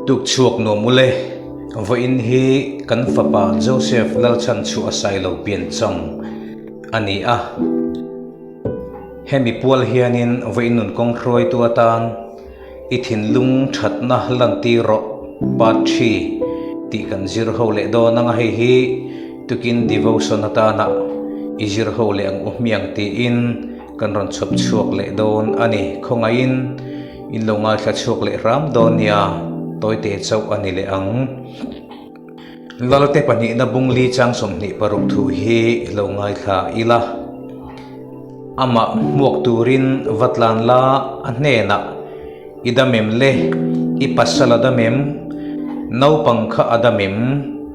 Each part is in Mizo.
Tukchhuak nuam ule, vawiin hi kan fapa Joseph Lalchhanchhuah Sailo piancham a ni a. Hemi pual hianin vawiin nun kawng hruaitu atan I thinlung thatna lantir rawh part thi tih kan zir ho leh dawn anga hei hi tukin devotion atana i zir ho leh ang u hmiang tiin kan rawn chhawp chhuak leh dawn a ni. Khawngaihin in lo ngaithla chhuak leh hram dawn nia, tawite chauh a ni leh ang. Lalte pahnihna bungli chang 26 thu hi lo ngaithla ila. Amah hmuak turin va tlan la a hnenah, I dam em le? I pasal a dam em? Naupang kha a dam em?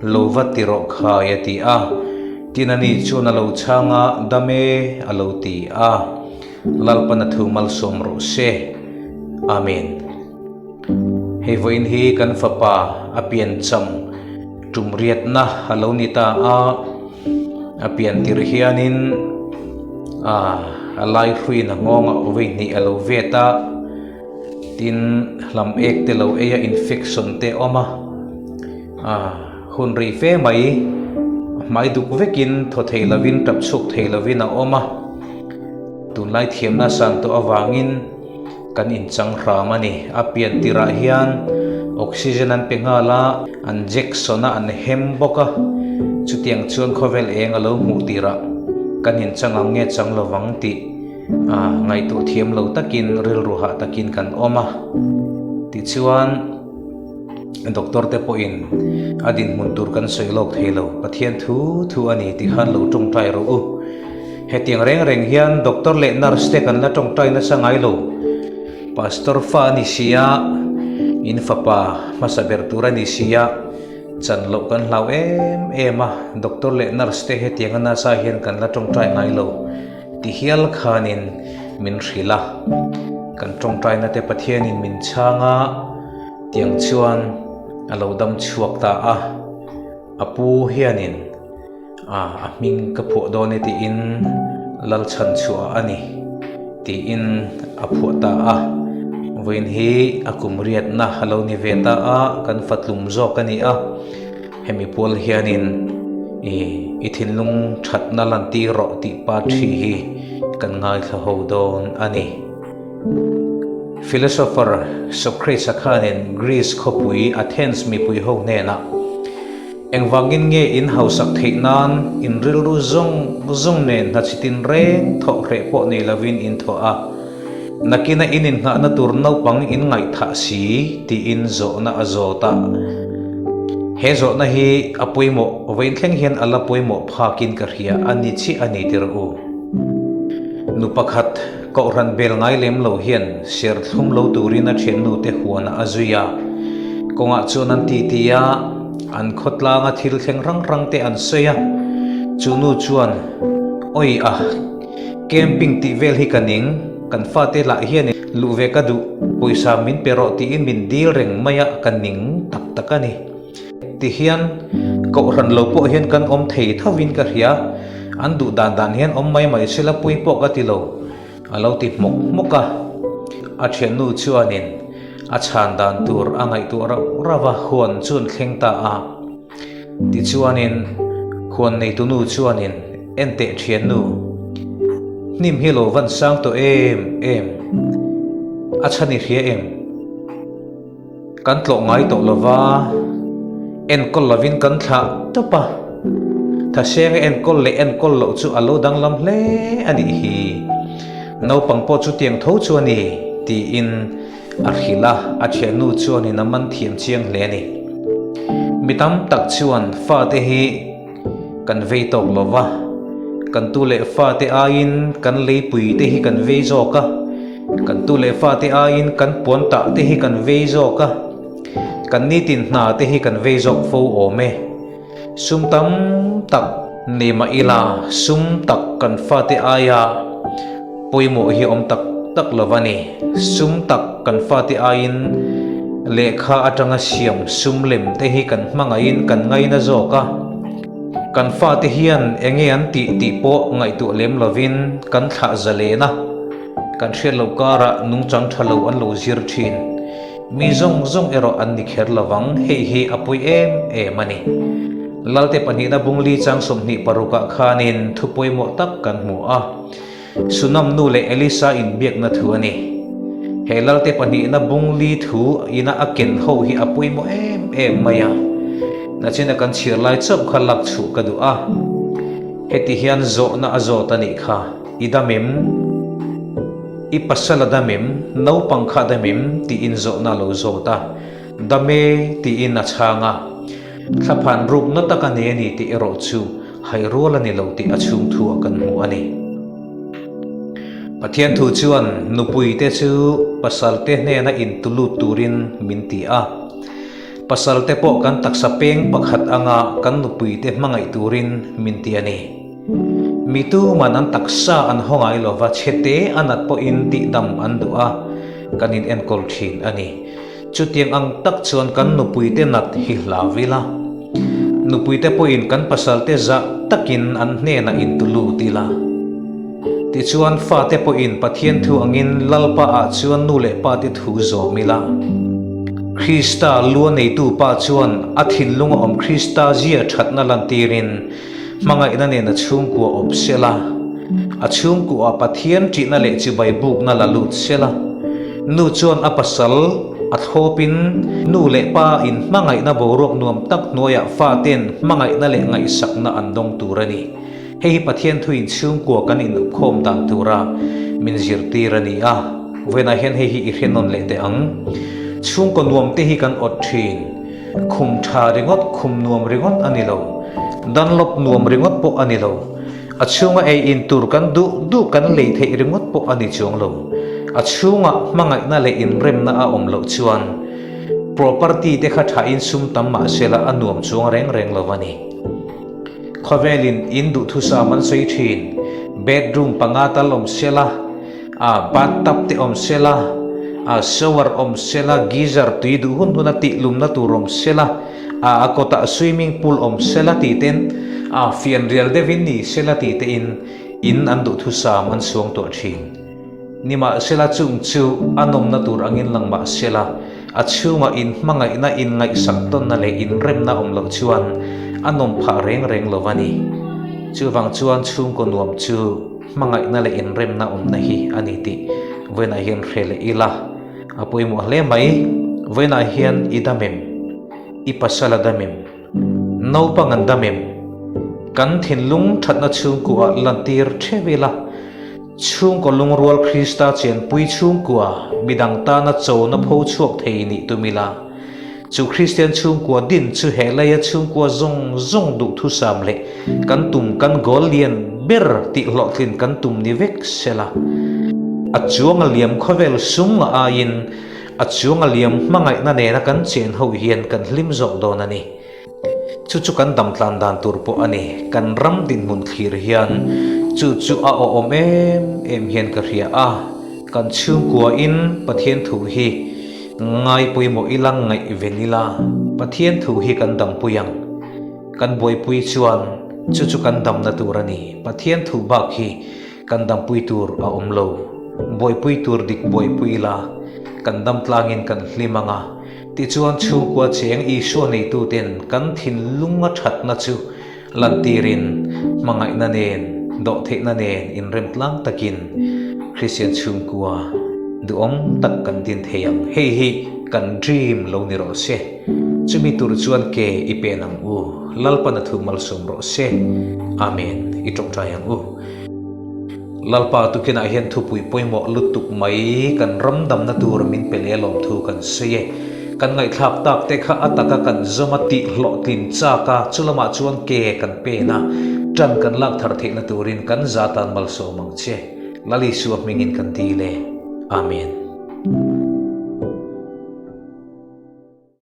Lo va ti rawh khai a ti a. Tin ani chuan a lo chhang a, Dam e a lo ti a. Lalpan a thu malsawm rawh se. Amen. Hei vawiin hi kan fapa a piancham tum riatna a lo ni ta a, a pian tirh hianin a lai hruiin a nghawngah vawi hnih a lo vet a, tin hlam ek te lo ei a infection te a awm a, hun rei fe mai hmai duk vekin thaw thei lovin tap chhuak thei lovin a awm a, tunlai thiamna san tawh avangin. Kan inchang hram a ni. A pian tirah hian oxygen an pe nghal a, an jection a, an hem bawk a. Chutiang chuan khawvel eng a lo hmuh tirah kan inchang ang nge chang lovang tih ngaihtuah thiam lo takin rilru hah takin kan awm a. Tichuan doctor te pawhin a dinhmun tur kan sawi lawk thei lo. Pathian thu thu a ni tih khan lo tawngtai rawh u. Hetiang reng reng hian doctor leh nurse te kan la tawngtai nasa ngai lo. Pastor fa a ni si a, in fapa hmasa ber tur a ni si a, chan loh kan hlau em em a, doctor leh nurse te hetiang a nasa hian kan la tawngtai ngai lo ti hial khanin min hrilh a. Kan tawngtaina te Pathianin min chhang a, tiang chuan a lo dam chhuak ta a. A pu hianin a hming ka phuah dawn e tiin Lalchhan chhuah a ni tiin a phuah ta a. Vawiin hi a kum riatna a lo ni ve ta a, kan fatlum zawk a ni a. Hemi pual hianin i thinlung thatna lantir rawh tih pa thi hi kan ngaithla ho dawn a ni. Philosopher Socrates-a khanin Greece khawpui Athens mipui ho hnenah, Engvangin nge in hausak theih nan in rilru zawng zawng nen hna chitin reng thawh hreh pawh nei lovin in thawh a, nakina in innghahna tur naupang in ngaihthah si? tiin zawhna a zawt a. He zawhna hi a pawimawh vawiin thleng hian a la pawimawh phakin ka hria a ni chiah a ni tirh u. Nu pakhat. Kohhran bel ngai lem lo hian serthlum lo turin a thiannu te huanah a zui a. Kawngah chuan an titi a, an khawtlanga thil thleng rang rang te an sawi a. Chu nu chuan, Oi a, camping tih vel hi ka ning, kan fate lah hian luh ve ka duh, pawisa min pe rawh tiin min dil reng mai a, ka ning tak tak a ni. Tihian kohhran lo pawh hian kan awm thei thovin ka hria, an duh dan dan hian awm mai mai sela pui pawh ka ti lo, a lo ti hmawk hmawk a. A thiannu chuanin a chhan dan tur a ngaihtuah rauh rauh a, huan chu an thleng ta a. Tichuanin huan neitunu chuanin enteh thiannu, hnim hi lo van sang tawh em em, a chhan i hria em? Kan tlawh ngai tawh lova, enkawl lovin kan thlah tawp a. Thaseng a enkawl leh enkawl loh chu a lo danglam hle a nih hi. Naupang pawh chutiang tho chu a ni, tiin a hrilh a, a thiannu chuanin a man thiam chiang hle a ni. Mi tam tak chuan fate hi kan vei tawk lova, kan tu leh fate aiin kan leipui te hi kan vei zawk a, kan tu leh fate aiin kan puan tah te hi kan vei zawk a, kan nitin hna te hi kan vei zawk fo awm e. Sum tam tak nei mah ila sum tak kan fate aia pawimawh hi awm tak tak lo a ni. Sum tak kan fate aiin lehkha atanga siam sum lem te hi kan hmangaihin kan ngaina zawk a. Kan fate hian eng nge an tih tih pawh ngaihtuah lem lovin kan thlah zalen a, kan hriat loh karah nungchang tha lo an lo zir thin. Mi zawng zawng erawh an ni kher lovang, hei hi a pawi em em a ni. Lalte pahnihna bungli chang 26 ah khanin thu pawimawh tak kan hmu a. Sunam nu leh Elisa inbiakna thu a ni. He Lalte pahnihna bungli thu ina a ken ho hi a pawimawh em em mai a. Nachina kan chhiar lai chauh kha lak chhuh ka duh a. Heti hian zawhna a zawt a nih kha, I dam em? I pasal a dam em? Naupang kha a dam em? tiin zawhna a lo zawt a. Dam e tiin a chhang a. Thlaphan rukna tak a nei a ni tih erawh chu hai rual a ni lo tih a chhung thu ah kan hmu a ni. Pathian thu chuan nupuite chu pasalte hnena intulut turin min ti a. Pasalte pawh kan taksa peng pakhat anga kan nupuite hmangaih turin min ti a ni. Mi tuman an taksa an haw ngai lova chhete a nat pawhin tihdam an duh a, kan in enkawl thin a ni. Chutiang ang tak chuan kan nupuite nat hi hlau ila. Nupuite pawhin kan pasalte zah takin an hnenah intulut ila. Tichuan fate pawhin Pathian thu angin Lalpa ah chuan nu leh pate thu zawm ila. Krista lu a neitu pa chuan a thinlunga awm Krista zia thatna lantirin hmangaihna nen a chhungkua awp sela, a chhungkuah Pathian ṭihna leh chibai bukna la lut sela. Nu chuan a pasal a thlawpin nu leh pa in hmangaihna boruak nuam tak hnuaiah faten hmangaihna leh ngaihsakna an dawng tur a ni. Hei hi Pathian thuin chhungkua kan inupkhawm dan tura min zirtir a ni a, vawiinah hian hei hi i hre nawn leh teh ang. Chhungkaw nuam te hi kan awt thin. Khum tha ringawt, khum nuam ringawt a ni lo. Dunlop nuam ringawt pawh a ni lo. A chhunga ei in tur kan duh duh kan lei theih ringawt pawh a ni chuang lo. A chhungah hmangaihna leh inremna a awm loh chuan property te kha thain sum tam mah sela a nuam chuang reng reng lo a ni. Khawvelin in duhthusam an sawi thin. Bedroom panga tal awm sela, ah bathtub te awm sela, ah shower awm sela, geyser tui duh hun huna tih lumna tur awm sela, ah a kawtah swimming pool awm sela tih ten, ah fianrial deuhin ni sela tih te in in an duhthusam an suang tuah thin. Nimahsela chung chu a nawmna tur angin lang mahsela, a chhungah inhmangaihna, inngaihsak tawnna leh inremna awm loh chuan a nawm phah reng reng lo a ni. Chuvang chuan chhungkaw nuam chu hmangaihna leh inremna awmna hi a ni tih vawiinah hian hre leh ila a pawimawh hle mai. Vawiinah hian i dam em? I pasal a dam em? Naupang an dam em? Kan thinlung thatna chhungkuah lantir theuh ila. Chhungkaw lungrual Krista chenpui chhungkua midang tana chona pho chhuak thei nih tum ila, chu Kristian chhungkua din chu he leia chhungkua zawng zawng duhthusam leh kan tum kan goal lian ber tih hlawhtlin kan tum ni vek sela. A chuang a liam khawvel sung a aiin a chuang a liam hmangaihna nena kan chen ho hian kan hlim zawk dawn a ni. Chu chu kan dam tlan dan tur pawh a ni. Kan ram dinhmun thlir hian chu chu a awhawm em em hian ka hria a. Kan chhungkuain Pathian thu hi ngai pawimawh ila ngaihven ila Pathian thu hi kan dampui ang. Kan buaipui chuan chu chu kan damna tur a ni. Pathian thu bak hi kan dampui tur a awm lo. Buaipui tur dik buaipui ila kan dam tlangin kan hlim ang a. Tichuan chhungkua cheng Isua neituten kan thinlunga thatna chu lantirin hmangaihna nen, dawhtheihna nen inremtlang takin Kristian chhungkua duhawm tak kan din thei ang. Hei hi kan dream lo ni rawh se. Chumi tur chuan ke i pen ang u. Lalpan a thu malsawm rawh se. Amen. I tawngtai ang u. Lalpa tukinah hian thupui pawimawh lutuk mai kan ram damna tur min pe leh lawmthu kan sawi e. Kan ngaihthlak tak te kha a taka kan zawm a tih hlawhtlin chak a, chulamah chuan ke kan pen a, tan kan lak thar theihna turin kan za tan malsawm ang che. Lal Isua hmingin kan dil e. Amen.